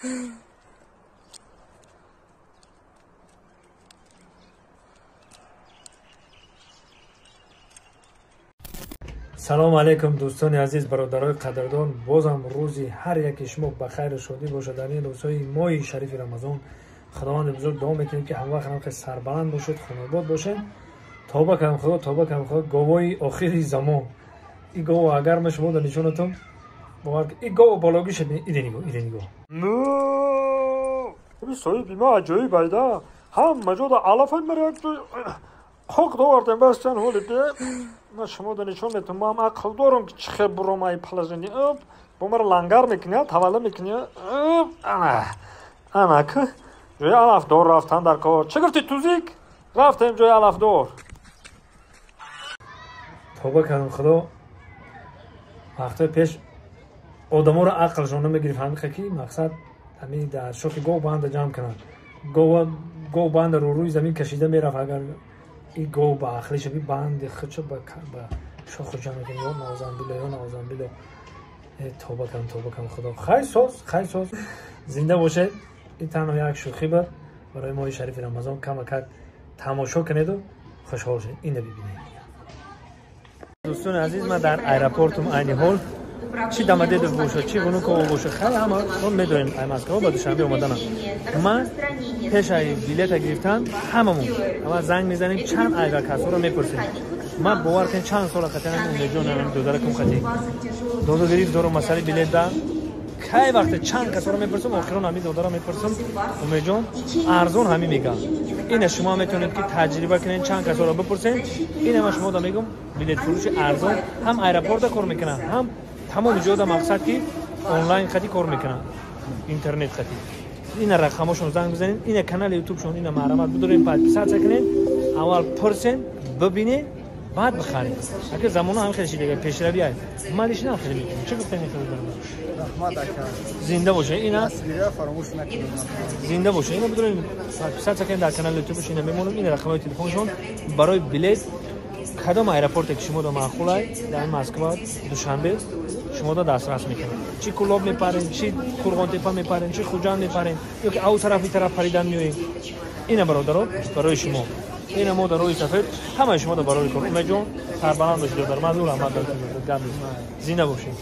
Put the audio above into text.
Салом алейкум дӯстони азиз, бародарои қадрдон. Бозам рӯзи ҳар яки шумо ба хайру шодӣ бошад. Дар ин рӯзҳои моҳи шарифи Рамазон Худованди бузург дуо мекунем, ки ҳамвақт ҳам сарбаланд бошед, хонобод бошед. Тавба кардам Худо, тавба кардам Худо. Говои охири замон. И гово агар ма шумо дар нишонатон бовар и гово бологӣ шуд. Иде нигоҳ, иде нигоҳ. Соҳиби ма аҷоиб айда. Ҳама ҷода алафай мара ҳоқ довардем бастан ҳоли де. Ма шумо да нишон метам, ман ақл дорам ки чӣ хел буром ай положение. Бо мара лангар мекуня, тавалла мекуня. Ана. Ана ки ҷои алафдор рафтан дар кор. Чӣ гуфти тузик? Рафтем ҷои алафдор. Тавба кардам Худо. Вақтҳои пеш одаморо ақлшон намегирифт, ҳамиқа ки мақсад ҳамин дар шохи гов банда ҷамъ кунанд. Гов банда рӯи замин кашида мерафт. Агар и гов ба ақлӣ шави, банди худшо ба шоху ҷамъ мекунад. Ё наозамбило, ё наозамбило. Тавба кардам, тавба кардам Худо. Хайр соз, хайр соз. Зинда бошед. Ин танҳо як шӯхӣ буд барои моҳи шарифи Рамазон. Камакак тамошо кунеду хушҳол шед. Ина бибинед. Дӯстони азиз, ман дар аэропортум айни ҳол. Чӣ Домодедово бошад, чӣ Внуково бошад, хеле ҳама мо медонем, ай Москва ба Душанбе омаданам. Ман пеш ай билета гирифтан ҳамамон аввал занг мезанем, чанд авиакассаро мепурсем. Ман бовар кунед, чанд сола қатъан Умедҷон додаракум қатӣ доду гирифт дорум масъалаи билет да. Кай вақте чанд касоро мепурсам, охирон ҳамин додаро мепурсам, Умедҷон арзон ҳамин мегӯяд. Ина шумо метавонед ки таҷриба кунед, чанд касоро бипурсед. Ина ман шумо да мегӯям, билетфурӯши арзон ҳам аэропорта кор мекунад, ҳам тамоми ҷода мақсад ки онлайн хати кор мекунад, интернет хати. Ина рақамошон занг бизанед, ина канали ютубшон, ина маҳрамат бидоред, подписатсия кунед, аввал пурсед, бибинед, баъд бихаред. Ака замона ҳам хеле шидага пешравӣ ай. Ман лиш нам хеле мекунам. Чӣ гуфтани хеле дорам? Раҳмат ака. Зинда бошед. Ина фаромӯш накунед. Зинда бошед. Ина бидоред, подписатсия кунед дар канали ютубш, ина мемонам, ина рақамҳои телефоншон барои билет. Кадом аэропорте ки шумо да маъқул ай, дар Москва, Душанбе, шумо да дастрас мекунед. Чӣ Кулоб мепарем, чӣ Қурғонтепа мепарем, чӣ Хуҷанд мепарем, ё ки ав тарафи тараф паридан меоем. Ина бародаро, барои шумо. Ина мо дар роҳи сафед, ҳамаи шумо да барои кор. Умедҷон, сарбаланд бошед, додар. Мазур раҳмат дар гап нест. Зинда бошед.